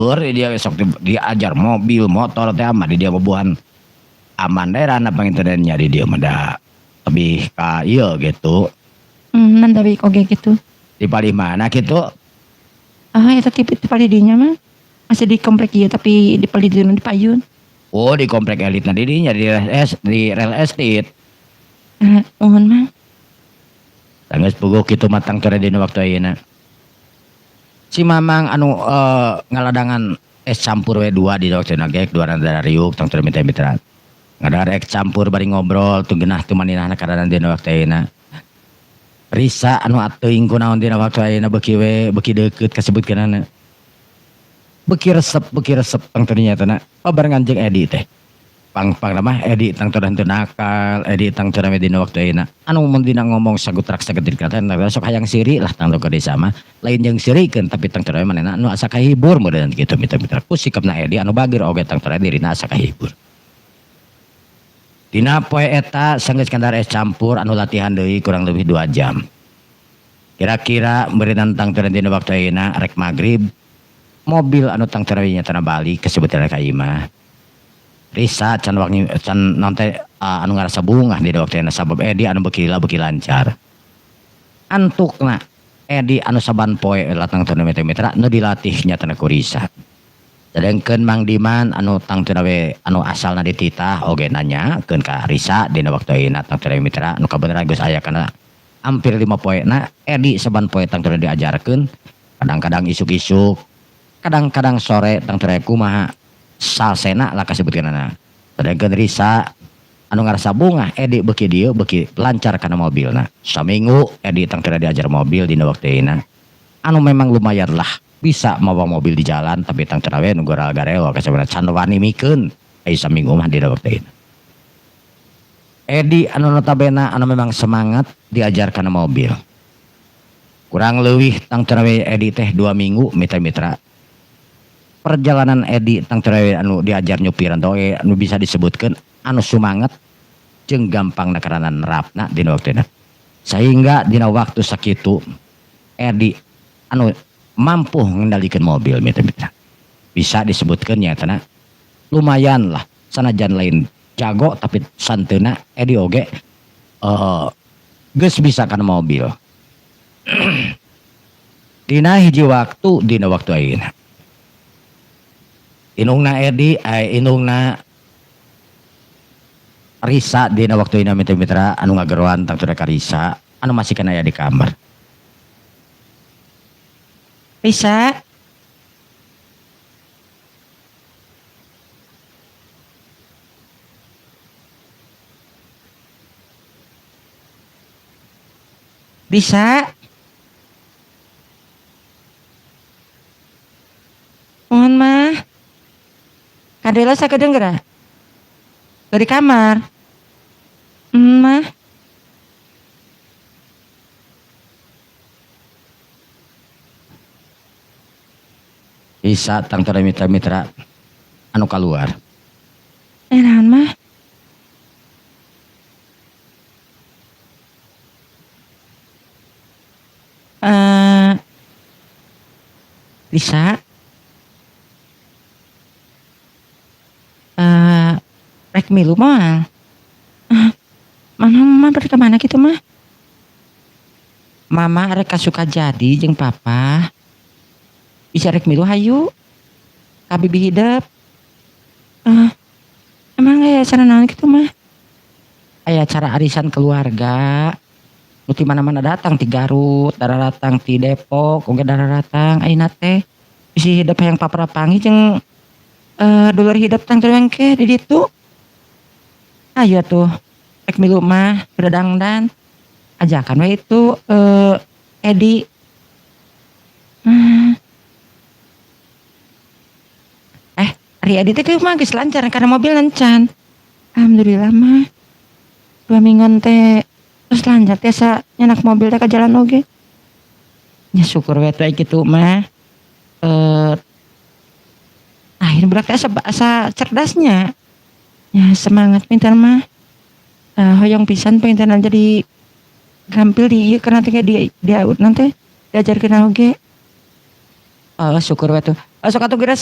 Di dia sok diajar mobil motor teh mah di dia bubuhan aman daerah panginten nya di dia mah da lebih ka ieu gitu. Nan tapi oge gitu. Di palih mana gitu? Ah, eta ti ti palih dinya mah. Masih di komplek ieu, tapi di palih dieu di payun. Oh, di komplek elitna di dinya, di di real estate. Ah, muhun mah. Geus puguh kitu mah tangtuna dina waktu ayeuna. Si Mamang anu ngaladangan es campur we dua di waktu ge dua rada riuk tangtuna mitra-mitra. Ngadahar es campur bari ngobrol teu geunah teu maninahna kadang dina waktu ayeuna. Risa anu teuing kunaon dina waktu ayeuna beuki we beuki deukeut kasebutkeunana. Beuki resep tangtuna nyatana babarengan jeung Edi teh. Pang-pang mah Edi tangtuna henteu nakal, Edi tangtuna we dina waktu ayeuna. Anu mun dina ngomong sagutrak sagetir teh sok hayang siri lah tangtu ka desa mah. Lain jeung sirikeun, tapi tangtuna manehna anu asa kahibur meureun kitu mitra-mitra. Ku sikapna Edi anu bageur oge tangtuna dirina asa kahibur. Dina poe eta sanggeus kandar es campur anu latihan deui kurang lebih 2 jam. Kira-kira meureunnan tangtuna dina waktu ayeuna rek magrib, mobil anu tangtuna nyatana balik kasebutna ka imah. Risa can wangi can naon teh anu ngarasa bungah di waktu ayeuna sabab Edi anu beuki lila beuki lancar. Antukna Edi anu saban poe latang tuna mitra nu dilatih nyatana ku Risa. Sedengkeun Mang Diman anu tangtuna we anu asalna dititah oge nanyakeun ka Risa dina waktu ayeuna tangtuna mitra nu kabeneran geus aya kana hampir 5 poena. Edi saban poe tangtuna diajarkeun, kadang-kadang isuk-isuk, kadang-kadang sore, tangtuna kumaha salsena lah kasebutkeunana. Sedengkeun Risa anu ngarasa bungah Edi beuki dieu beuki lancar kana mobilna. Saminggu Edi tangtuna diajar mobil dina waktu ayeuna. Anu memang lumayan lah bisa mawa mobil di jalan, tapi tangtuna we nu goral gareo kasebutna can wani mikeun ai saminggu mah dina waktu ayeuna. Edi anu notabene anu memang semangat diajar kana mobil. Kurang leuwih tangtuna we Edi teh 2 minggu mitra-mitra. Perjalanan Edi tangtuna we anu diajar nyupiran oge anu bisa disebutkeun anu sumanget jeung gampang karana nerapna dina waktuna. Sehingga dina waktu sakitu Edi anu mampu mengendalikan mobil mitra-mitra. Bisa disebutkeun nyatana lumayan lah, sanajan lain jago tapi santeuna Edi oge geus bisa kana mobil. Dina hiji waktu dina waktu ayeuna. Indungna Edi, indungna Risa dina waktu ayeuna mitra-mitra anu ngageroan tangtuna ka Risa anu masih kana aya di kamar. Risa. Risa. Mohon mah. Kadela sakedeung geura? Dari kamar. Mah. Risa tangtuna mitra-mitra anu kaluar. Naon mah? Risa. Rek milu moal. Mama, mama pergi kemana gitu mah? Mama rek ka Sukajadi jeung papa. Bisa rek milu hayu. Ka bibi hidep. Emang aya acara naon gitu mah? Aya acara arisan keluarga. Nu ti mana-mana datang, ti Garut, datang ti Depok, oge datang ayeuna teh. Bisi hidep hayang paprapangi jeung dulur hidep tang engke di ditu. Ayo tuh rek milu mah udah dangdan. Ajakan we itu Edi. Ari Edi teh mah geus lancar karena mobil encan. Alhamdulillah mah. 2 mingguan teh terus lancar tiasa nyenak mobil teh ka jalan oge. Nya syukur we teh kitu mah. Akhir budak teh asa cerdasnya. Ya semangat pintar mah. Hoyong pisan pintar jadi gampil di ieu karena teh di dia nanti diajarkeun oge. Oh, syukur we tuh. Sok atuh geura.